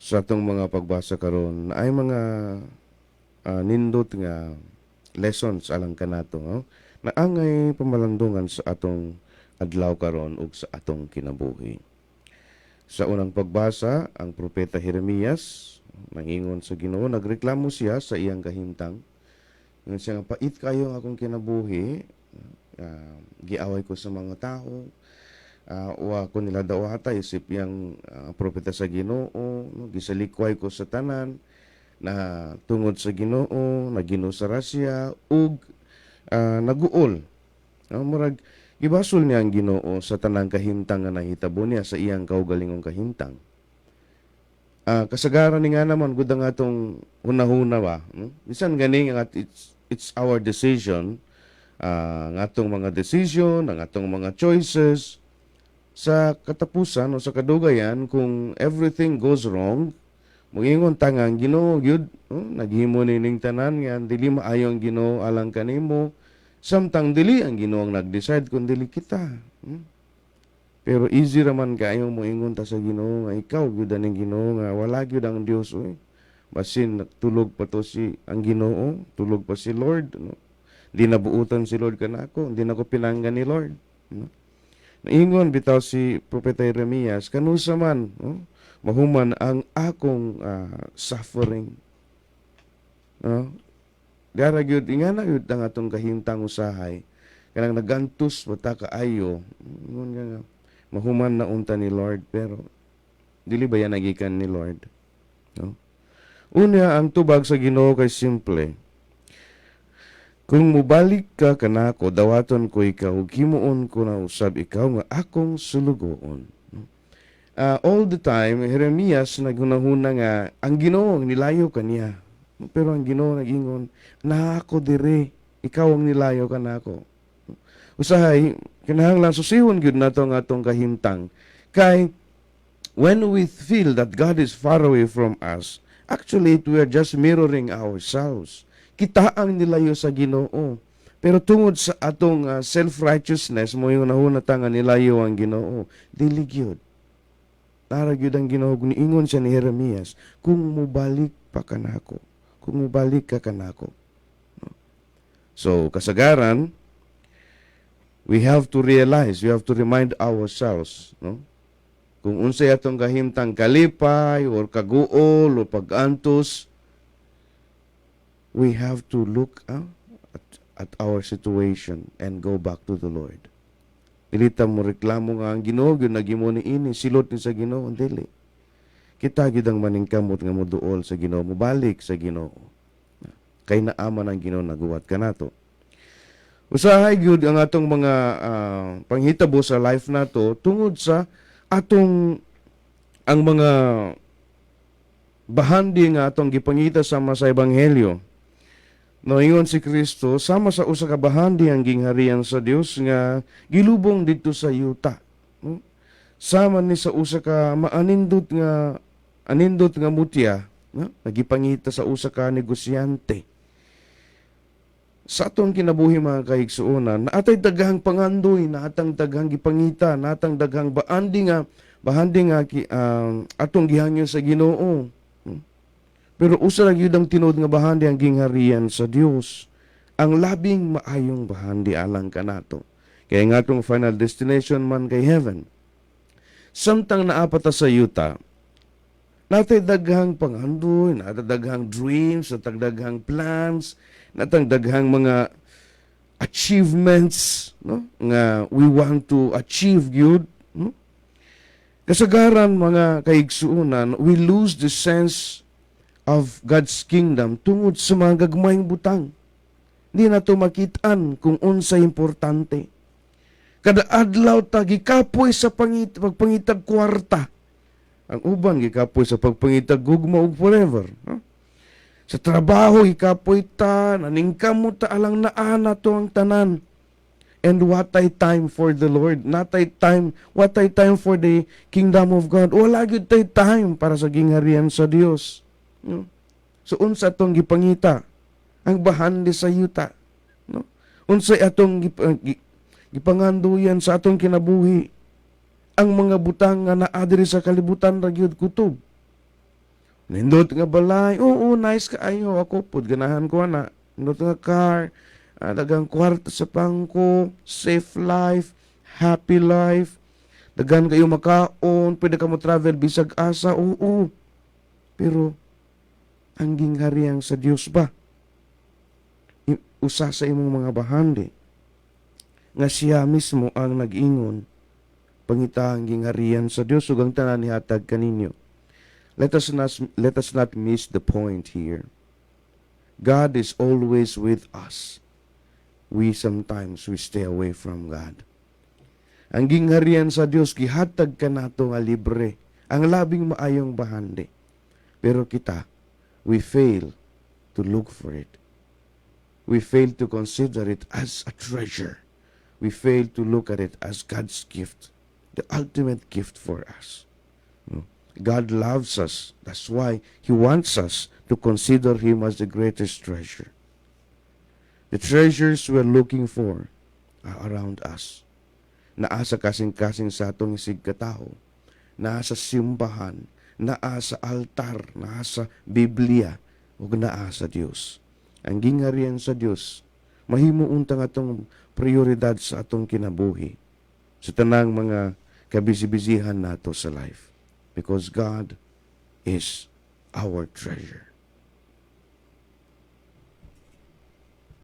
Sa atong mga pagbasa karon ay mga nindot nga lessons alang kanato, no? Na angay pamalandungan sa atong adlaw karon ug sa atong kinabuhi. Sa unang pagbasa, ang propeta Jeremias nangingon sa Ginoo, nagreklamo siya sa iyang kahimtang. Ingon siya nga, "Pait kayo ang akong kinabuhi, giaway ko sa mga tao, wa ko nila dawata isip yang propeta sa Ginoo, no, gisalikway ko sa tanan na tungod sa Ginoo, naginusara siya ug naguol." No, murag gibasol niya ang Ginoo sa tanang kahimtang nga nahitabo niya sa iyang kaugalingong kahimtang. Kasagaran ni nga naman gud ang atong hunahuna ba, no? Bisan gani nga it's our decision, ang atong mga decision, ang atong mga choices sa katapusan o sa kadugayan, kung everything goes wrong, moingon ta nga ang Ginoo gyud, no? Naghimo nining tanan nga dili maayo ang Ginoo alang kanimo, samtang dili ang Ginoo ang nag-decide kun dili kita. Pero easy raman kaayo moingon ta sa Ginoo nga ikaw gyud aning Ginoo nga wala gyud ang Dios, oy. Basin nagtulog pa to si ang Ginoo, tulog pa si Lord, no? Di nabuutan si Lord kanako, hindi na ko pinangga ni Lord, no? Naingon bitaw si Propeta Jeremias, kanusa man, no, mahuman ang akong suffering. No? Dara gyud ingana gyud ang atong kahimtang usahay. Kanang nagantos ba ta kaayo, ingon nga nga mahuman na unta ni Lord, pero dili ba yan nagikan ni Lord? No? Unya, ang tubag sa Ginoo kay simple. "Kung mubalik ka kanako, dawaton ko ikaw, ug himuon ko na usab ikaw nga akong sulugoon." No? All the time, Jeremias naghunahuna nga ang Ginoo ang nilayo kaniya. Pero ang Ginoo nagingon, "Naa ako dire, ikaw ang nilayo kanako." Usahay, kinahanglan susihon gyud nato ang atong kahimtang. Kay when we feel that God is far away from us, actually we are just mirroring ourselves. Kita ang nilayo sa Ginoo. Pero tungod sa atong self-righteousness, moingon ta nga nilayo ang Ginoo. Dili gyud. Tara gyud ang Ginoo, niingon siya ni Jeremias, "Kung mubalik pa kanako, kung mubalik ka kanako." No? So, kasagaran, we have to realize, we have to remind ourselves, no? Kung unsay atong kahimtang, kalipay or kaguol o pag-antos, we have to look at our situation and go back to the Lord. Dili ta mo reklamo nga ang Ginoo gyud naghimo ni ini, silot ni sa Ginoo, dili. Kita gyud ang maningkamot nga moduol sa Ginoo, mobalik sa Ginoo. Kay naa man ang Ginoo naguwat kanato. Usahay gyud ang atong mga panghitabo sa life nato tungod sa atong ang mga bahandi nga atong gipangita sama sa ebanghelyo. No, ingon si Kristo, sama sa usa ka bahandi ang gingharian sa Dios nga gilubong didto sa yuta. No? Sama ni sa usa ka maanindot nga anindot nga mutya, no? Nagipangita sa usa ka negosyante. Sa atong kinabuhi, mga kaigsuonan, naatay daghang pangandoy, naatang daghang gipangita, naatang daghang bahandi nga atong gihangyo sa Ginoo. Pero usa ra gyud ang tinuod nga bahandi, ang gingharian sa Dios. Ang labing maayong bahandi alang kanato. Kaya nga atong final destination man kay heaven. Samtang naa pa ta sa yuta, natay daghang pangandoy, natay daghang dreams, natay daghang plans, natay daghang mga achievements, no, nga we want to achieve gyud, no? Kasagaran, mga kaigsuonan, we lose the sense of God's kingdom tungod sa mga gagmayng butang. Di na to makitaan kung unsa importante. Kada adlaw ta gikapoy sa pagpangitag kwarta. Ang uban gikapoy sa pagpangitag gugma ug forever. No? Sa trabaho gikapoy ta, naningkamot ta alang naa nato ang tanan. And watay time for the Lord? Natay time, watay time for the kingdom of God? Wala gyud tay time para sa gingharian sa Dios. No? So unsa atong gipangita? Ang bahandi sa yuta. No? Unsay atong gipanganduyan sa atong kinabuhi? Ang mga butang nga naa diri sa kalibutan ra gyud kutob. Nindot nga balay, oo, nice kaayo. Ako pud ganahan ko ana. Nindot nga car, daghang kwarta sa bangko, safe life, happy life. Daghan kayo makaon, pwede ka mo travel bisag asa, oo. Pero ang gingharian sa Dios ba? Usa sa imong mga bahandi nga siya mismo ang nag-ingon, "Pangita ang gingharian sa Dios ug ang tanan ihatag kaninyo." Let us not miss the point here. God is always with us. We sometimes we stay away from God. Ang gingharian sa Dios gihatag kanato nga libre, ang labing maayong bahandi. Pero kita, we fail to look for it. We fail to consider it as a treasure. We fail to look at it as God's gift, the ultimate gift for us. No? God loves us. That's why He wants us to consider Him as the greatest treasure. The treasures we're looking for are around us. Naa sa kasing-kasing sa atong isigkatawo, naa sa simbahan, naa sa altar, naa sa Biblia, ug naa sa Dios. Ang gingharian sa Dios, mahimo untang atong prioridad sa atong kinabuhi sa tanang mga kabisi-bisihan nato sa life. Because God is our treasure.